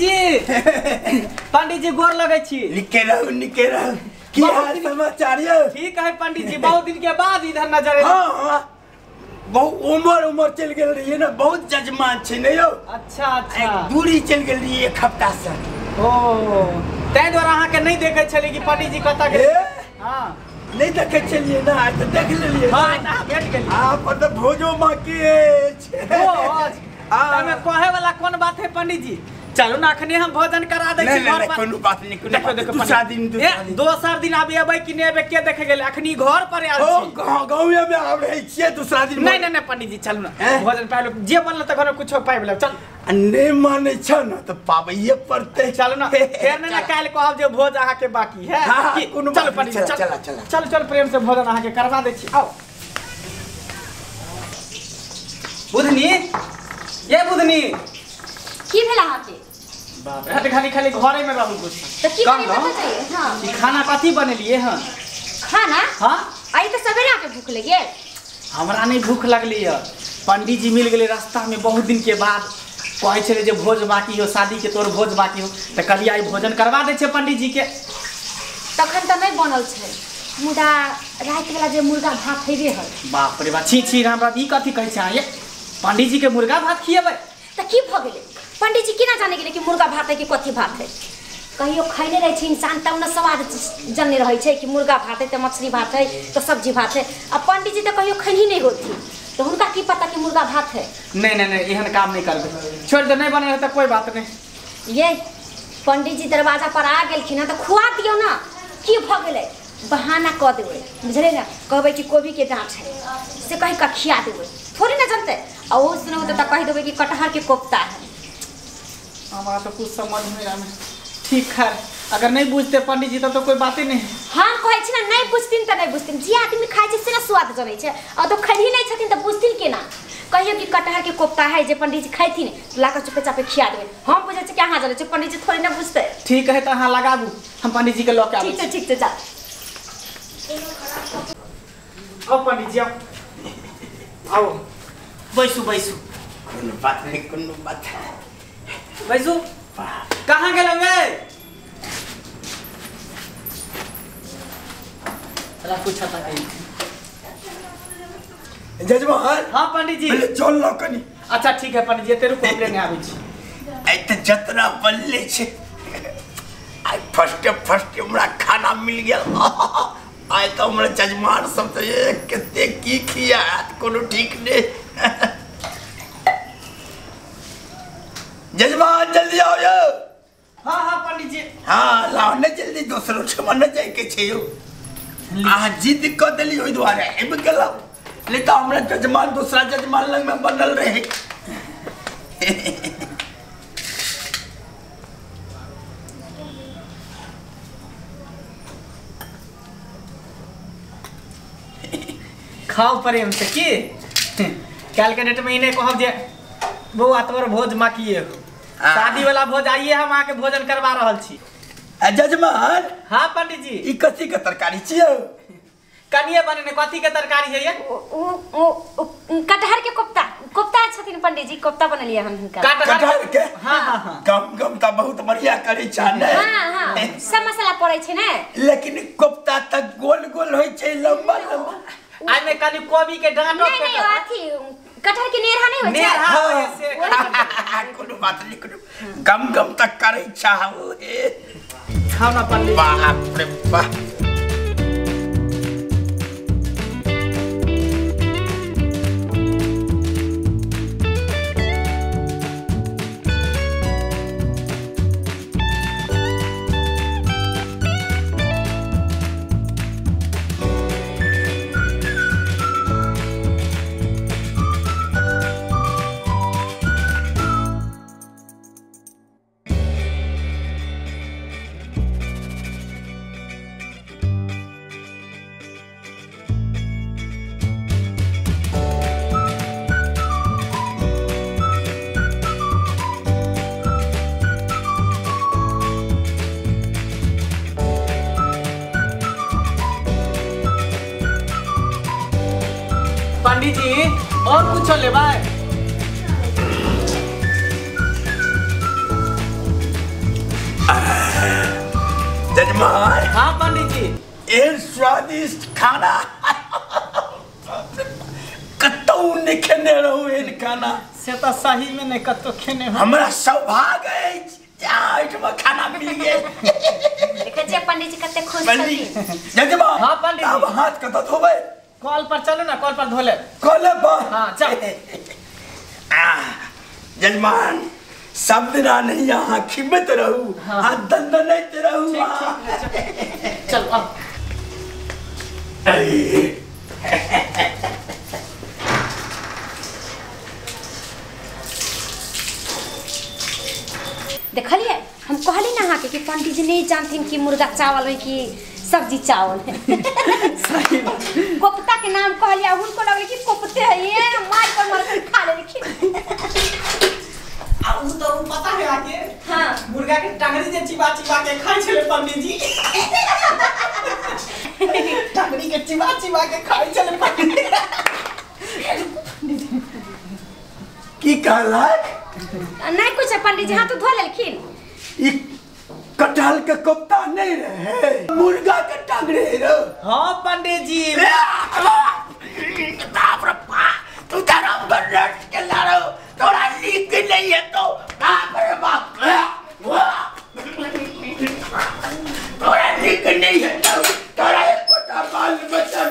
पंडित जी, पंडित जी गोर लगै छी। निके रहू, निके रहू। की हाल समाचार यौ? ठीक है पंडित जी, बहुत दिन के बाद इधर नजर एल। हाँ, बहुत उम्र उम्र चल गेल रहिए ना, बहुत जजमान छै ने यौ। अच्छा अच्छा। दूरी चल गेल रहिए एक हफ्ता से। ओ तै द्वारा अहाँ के नहीं देखे छलिए कि पंडित जी कतऽ गेल? हाँ नहीं देखे छलिए ना, आज तो देख लेलिए। हाँ अहाँ भेट गेलिए। हाँ पर तो भोजो बाकी अछि। भोज? तमे कहे वाला कोन बात है पंडित जी? चलू ना अखने हम भोजन करा दै छी घर पर। कोनो बात नहीं, देखो देखो दूसरा दिन, दोसर दिन आबि अबै कि नहि अबै के देखे गेलै, अखनी घर पर आयल छी। ओ गाँवे में आब रहै छियै दूसरा दिन। नहीं नहीं नहीं पंडित जी चलू ना भोजन पाबि लेब, जे बनल तऽ घर में कुछो पाबि लेब। चल नहीं मानै छ ना तऽ पाबैये पड़तै। चलू ना फेर नहि ना काल्हि कहब जे भोज अहाँ के बाकी है। कोनो चल पंडित जी, चल चल चल चल प्रेम से भोजन अहाँ के करवा दै छी। आओ बुधनी, ये बुधनी की भेल अहाँ के? बाप रे, खाली खाली घरे में रहू कुछ। त की करी पता चाहिए? हां ई खाना कथी बनेलिए हन? खाना? हां आई त सवेरे आके भूख लग गेल। हमरा नहीं भूख लगली है, पंडित जी मिल गेले रास्ता में बहुत दिन के बाद, कहै छले जे भोज बाकी हो, शादी के तोर भोज बाकी हो, त कहलिए आई भोजन करवा दै छै पंडित जी के। तखन त नहीं बनल छै, मुदा रात वाला जे मुर्गा भात हेबे है। बाप रे बाप, छी छी हमरा ई कथी कहै छै अहाँ? ये पंडित जी के मुर्गा भात खिएबै त की भ गेलै? पंडित जी केना जाने गेलै कि मुर्गा भात है कि कथी भात है? कहियो खैने रहै छै इंसान तब न स्वाद जनने रहै छै कि मुर्गा भात है त मछली भात है त सब्जी भात है। आ पंडित जी त कहियो खैनी नहीं होती तो हुनका की पता कि मुर्गा भात है। नहीं नहीं नहीं एहन काम नहीं करबै, छोड़ दे, नहीं बने त कोई बात नहीं। ये पंडित जी दरवाजा पर आ गेलखिन त खुआ दियौ ना, की भ गेलै? बहाना क देबै बुझलियै ना, कहबै कि कोबी के डाँठ है से कहि क खिया देबै, थोड़ी ना जनतै। आ ओहो सुनौ त कहि देबै कि कटहर के कोफ्ता है। हमारा तो कुछ समझ में आमे। ठीक है, अगर नहीं बुझते पंडित जी तब तो कोई बात ही नहीं। हम कहै छी ना नहीं बुझथिन त नहीं बुझथिन, जे आदमी खाइ छै से ना स्वाद जनै छै, आ तो खैही नहीं छथिन त बुझथिन केना? कहियो कि कटहर के कोफ्ता है जे पंडित जी खैथिन ला के चुपे चापे खिया देबै। हम बुझै छी कि अहाँ जनै छी, पंडित जी थोड़ी ना बुझतै। ठीक है त अहाँ लगाबू, हम पंडित जी के ल के आबै। ठीक छै ठीक छै, जा। आओ पंडित जी आओ, आओ बैसू बैसू। कोनो बात नहीं, कोनो बात बैसू। कहाँ गेल वे? कुछ आता कहीं जजमान। हाँ पंडित जी चल लो कनी। अच्छा ठीक है पंडित जी, तेरे को लेने आबै छी। आइ त जतना बनले छै, आइ फर्स्ट फर्स्ट हमरा खाना मिल गेल। आइ त हमरा जजमान सब त कते की खिया कोनो ठीक नहीं। जजमान जल्दी आओ यो। हाँ हाँ पंडित जी। हाँ लाओ ने जल्दी, दोसरो ठमा न जाय के छै यो। अहाँ जिद क देली ओहि दुआरे आबि गेलौ, नहीं त हमरा जजमान दूसरा जजमान लग में बनल रहे। खाओ प्रेम से की काल्हि के डेट में इने कहब जे बौआ तोर भोज बाकी हो, शादी वाला भोज, आइए हम अहाँ के भोजन करवा रहल छी। जजमान। हाँ पंडित जी। ई कथी के तरकारी छियै? कनिए बनेने कथी के तरकारी है ये? ओ कटहर के कोफ्ता, कोफ्ता छथिन पंडित जी, कोफ्ता बनेलियै हन हुनका। कटहर के? हाँ हाँ हाँ। गम गम त बहुत बढ़िया करै छ ने। हाँ हाँ सब मसाला पड़ै छै ने। लेकिन कोफ्ता त गोल गोल होइ छै, लंबा लंबा। आइ में कनि कोबी के डांटो। नहीं नहीं अथी कटहर के नेरहा नहीं होइ छै। नेरहा होइ से कोनो बात नहीं, कोनो गम गम त करै छ। खाओ ना पंडित। बाप रे बाप। पंडित जी और कुछ लेबै? जजमान। हाँ पंडित जी, एहन स्वादिष्ट खाना कतौ नहि खेने रहू। एहन खाना से तऽ सही में नहीं कतौ खेने हो। हमरा सौभाग्य अछि जे अहाँ एहिठमा खाना मिल गेल। देखै छियै पंडित जी कते खुश छथिन। जजमान। हाँ पंडित जी। अब हाथ कतऽ धोबै? कल पर चलू ना, कल पर धो लेब। कल पर? हाँ चल। जजमान सब दिना नहीं अहाँ खिबैत रहू, हाँ दंदनैत रहू। ठीक चल अब। देखलिए हम कहली ना अहाँके कि पंडित जी नहीं जानथिन कि मुर्गा चावल है कि सब्जी चावल है। सही बात। कोफ्ता के नाम कहलिए हुनको लगले कि कोफ्ते है, ये मार पर मार के खा लेलखिन। आ उ तो पता है आके। हां मुर्गा के टांगरी जे चिबा चिबा के खाइ छले पंडित जी। टांगरी के चिबा चिबा के खाइ छले पंडित जी। की कहलक? नहीं कुछ पंडित जी हाथ तो धो लेलखिन। ई कटहल के कोफ्ता नहीं रहे, मुर्गा के टांगरे रहे। हाँ पंडित जी। बाप रे बाप, तू धर्म भ्रष्ट के लारो, तोरा नीक नहीं है तो बाप रे बाप, तोरा नीक नहीं है तो तोरा एक कोटा बाल बच्चा।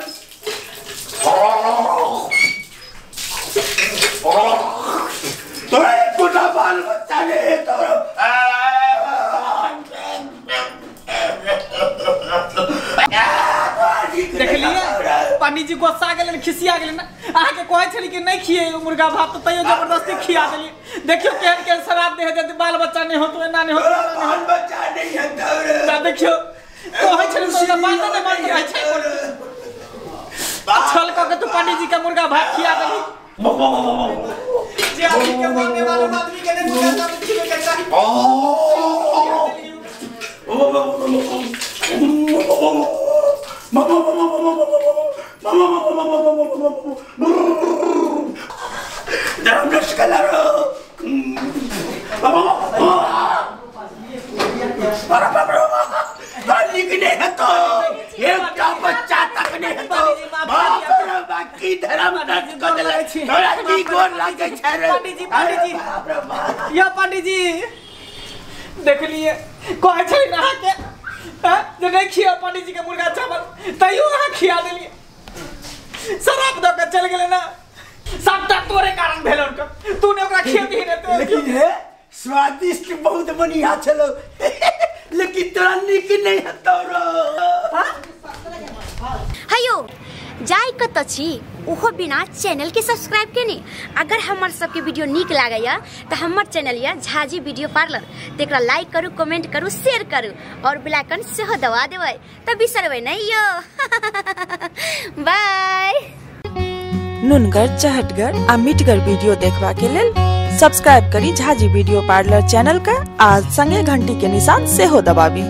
तोरा एक कोटा बाल बच्चा नहीं है तोरा। देखलिए पंडित जी गुस्सा गेलन, खिसिया गेलन। अहाँ के कहै छली कि नहीं खिए मुर्गा भात, तो तैयो जबरदस्ती खिया देलिए। देखियो केहन केहन शराब दे है, बाल बच्चा नहीं होतो, एना नहीं होतो, बाल बच्चा नहीं है तो देखियो कहै छली तो बात नहीं मानत रहै छै। छल क के तू पंडित जी के मुर्गा भात खिया देली। जे आदमी के मारने वाला आदमी के नहीं मुर्गा भात खिले के चाही। पंडित जी देखलिए कहै छली ना अहाँके जे नहीं खिया पंडित जी के मुर्गा चावल, तैयो अहाँ खिया देलिए। शराब दऽ के चलि गेलै ना, सबटा तोरे कारण भेल हुनकर, तू ने ओकरा खियेबही ने तो। लेकिन हे स्वादिष्ट बहुत बढ़िया छलो, लेकिन तोरा नीक नहीं हेतौ रो। हेयो जाय कतऽ छी ओहो बिना चैनल के सब्सक्राइब केने। अगर हमर सबके वीडियो नीक लागैया तो हमर चैनल या झाजी वीडियो पार्लर तेकरा लाइक करू, कमेंट करू, शेयर करू और बेल आइकन सेहो दबा देबै त बिसरबै नहीं यो। बाय। नुनगर, चहटगर आ मिठगर वीडियो देखबा के लेल सब्सक्राइब करी झाजी वीडियो पार्लर चैनल का आ संगे घंटी के निशान सेहो दबाबी।